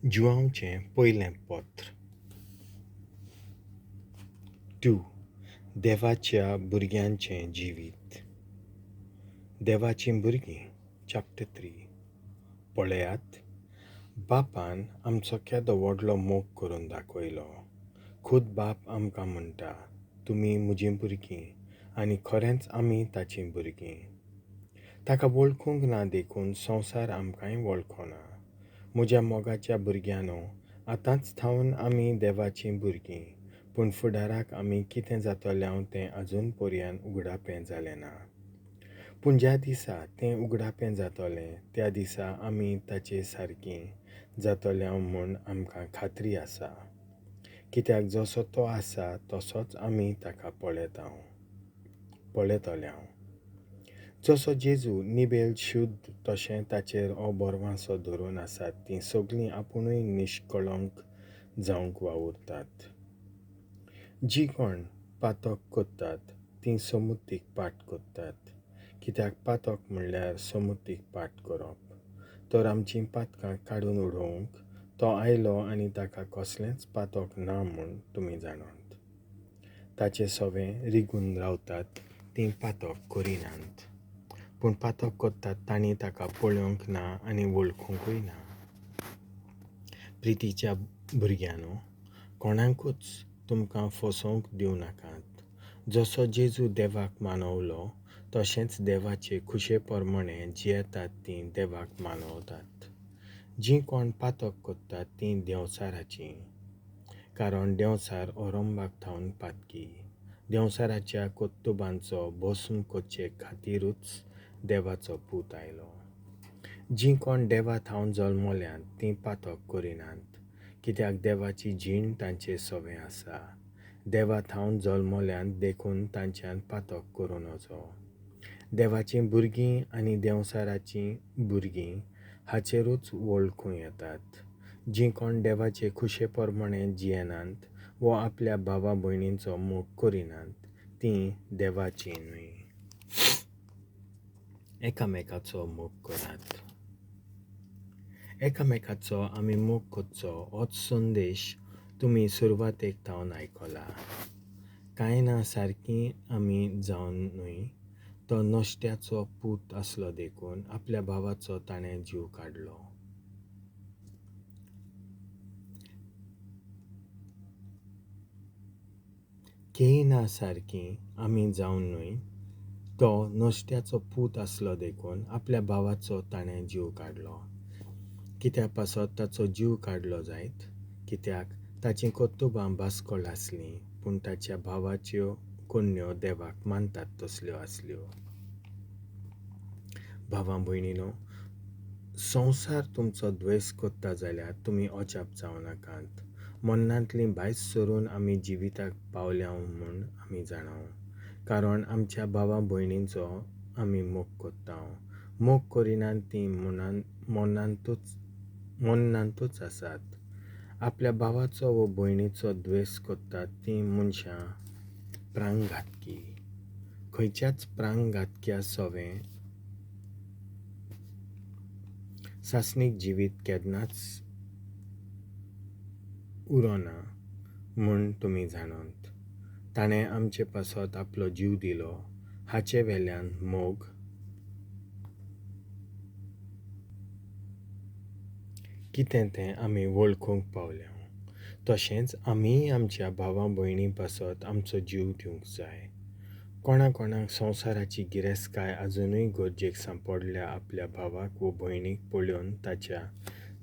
जुवांवचें पयलें पत्र. 2. देवाच्या भुरग्यांचें जिवीत. देवाचीं भुरगीं, चॅप्टर 3. पळयात, बापान आमचो केदो व्हडलो मोग करून दाखयलो. खुद बाप आमकां म्हणटा, तुमी म्हजीं भुरगीं आनी खरेंच आमी ताचीं भुरगीं. ताका वळखूंक ना देखून संवसार आमकांय वळखना. म्हज्या मोगाच्या भुरग्यांनो, आतांच थावन आमी देवाचीं भुरगीं, पूण फुडाराक आमी कितें जातलें तें अजून पर्यान उगडापें जालें ना. पूण ज्या दिसा तें उगडापें जातलें त्या दिसा आमी ताचे सारकीं जातले म्हूण आमकां खात्री आसा. कित्याक जसो तो आसा तसोच आमी ताका पळयतले. जसो जेजू निबेल शुद्ध तशें ताचेर हो बरवासो धरून आसात तीं सगळीं आपुणूय निश्कळंक जावंक वावुरतात. जीं कोण पातक करतात तीं समुतीक पाठ करतात. कित्याक पातक म्हणल्यार समुतीक पाठ करप. तर आमचीं पातकां काडून उडोवंक तो आयलो आनी ताका कसलेंच पातक ना म्हूण तुमी जाणात. ताचे सवे रिगून रावतात तीं पातक करिनात, पूण पातक करतात तांणी ताका पळोवंक ना आनी वळखुंकूय ना. प्रितीच्या भुरग्यांनो, कोणाकूच तुमकां फसोवंक दिवं नाकात. जसो जेजू देवाक मानवलो तशेंच देवाचे खुशे प्रमाणे जियेतात तीं देवाक मानवतात. जीं कोण पातक करतात तीं देंवचाराचीं, कारण देंवचार अरंभाक थावन पातकी. देंवचाराच्या कर्तुबांचो भस्म करचे खातीरूच देवाचो पूत आयलो. जीं कोण देवा थावन जल्मल्यांत तीं पातक करिनात, कित्याक देवाची जीण तांचे सवें आसा. देवा थावन जल्मल्यांत देखून तांच्यान पातक करूं नजो. देवाचीं भुरगीं आनी देंवचाराचीं भुरगीं हाचेरूच वळखूं येतात. जीं कोण देवाचे खुशे प्रमाणे जियेनात वो आपल्या भावा भयणींचो मोग करिनात तीं देवाचीं न्हय. एकामेकाचो मोग करात. एकामेकाचो आमी मोग करचो होच संदेश तुमी सुरवातेक थावन आयकला. कांय ना सारकीं आमी जावन न्हय, तो नश्ट्याचो पूत आसलो देखून आपल्या भावाचो ताणें जीव काडलो. केयना सारकीं आमी जावन न्हय, तो नश्ट्याचो पूत आसलो देखून आपल्या भावाचो ताणें जीव काडलो. कित्या पासत ताचो जीव काडलो जायत? कित्याक ताचीं कर्तुबां बास्कळ आसलीं, पूण ताच्या भावाच्यो कोन्न्यो देवाक मानतात तसल्यो आसल्यो. भावां भयणीनो, संवसार तुमचो द्वेस करता जाल्यार तुमी अजाप जावं नाकात. मन्नांतलीं भायर सरून आमी जिविताक पावल्या म्हूण आमी जाणाव, कारण आमच्या भावा भयणींचो आमी मोग करता. मोग करिनात तीं मन्नांतूच आसात. आपल्या भावाचो वो भयणीचो द्वेस करतात तीं मनशां प्राणघातकी. खंयच्याच प्राणघातक्या सवें सासणीक जिवीत केन्नाच उरना म्हूण तुमी जाणात. ताणें आमचे पासत आपलो जीव दिलो, हाचे वेल्यान मोग कितें तें आमी वळखूंक पावल्या. तशेंच आमीय आमच्या भावा भयणी पासत आमचो जीव दिवंक जाय. कोणा कोणाक संवसाराची गिरेस्तकाय आजुनूय गरजेक सांपडल्या आपल्या भावाक वो भयणीक पळोवन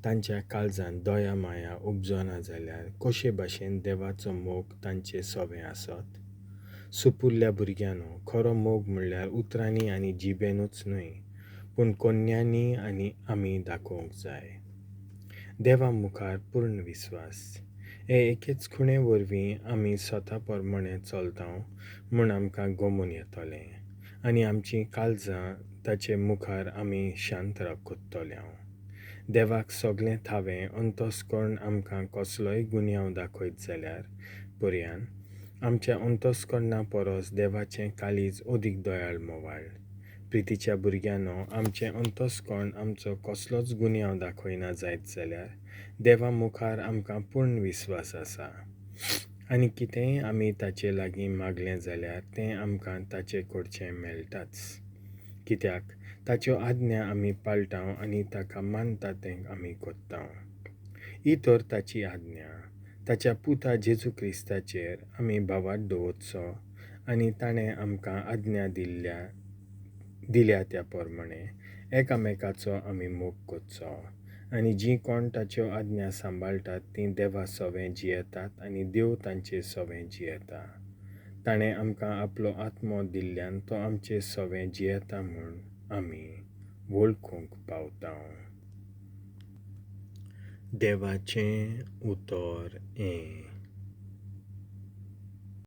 तांच्या काळजांत दया माया उपजना जाल्यार कशे भाशेन देवाचो मोग तांचे सवें आसत? सुपुल्ल्या भुरग्यांनो, खरो मोग म्हणल्यार उतरांनी आनी जिबेनूच न्हय, पूण कोन्यांनी आनी आमी दाखोवंक जाय. देवा मुखार पूर्ण विस्वास हे एकेच खुणे वरवीं आमी स्वता प्रमाणे चलता म्हूण आमकां गमून येतलें आनी आमचीं काळजां ताचे मुखार आमी शांत करतले. देवाक सगळें थावें अंतस्कर्ण आमकां कसलोय गुन्यांव दाखयत जाल्यार पर्यान आमच्या अंतस्कर्णा परस देवाचें काळीज अदीक दयाळ मोवाळ. प्रितीच्या भुरग्यांनो, आमचें अंतस्कर्ण आमचो कसलोच गुन्यांव दाखयना जायत जाल्यार देवा मुखार आमकां पूर्ण विस्वास आसा, आनी कितेंय आमी ताचे लागीं मागलें जाल्यार तें आमकां ताचे कडचें मेळटाच, कित्याक ताच्यो आज्ञा आमी पाळटाव आनी ताका मानता तें आमी कोत्ताव. ही तर ताची आज्ञा, ताच्या पुता जेजू क्रिस्ताचेर आमी भावार्थ दवरचो आनी ताणें आमकां आज्ञा दिल्या त्या प्रमाणे एकामेकाचो आमी मोग करचो. आनी जीं कोण ताच्यो आज्ञा सांबाळटात तीं देवा सवें जियेतात आनी देव तांचे सवें जियेता. ताणें आमकां आपलो आत्मो दिल्ल्यान तो आमचे सवें जियेता म्हूण आमी वळखूंक पावता. देवाचें उतर हें.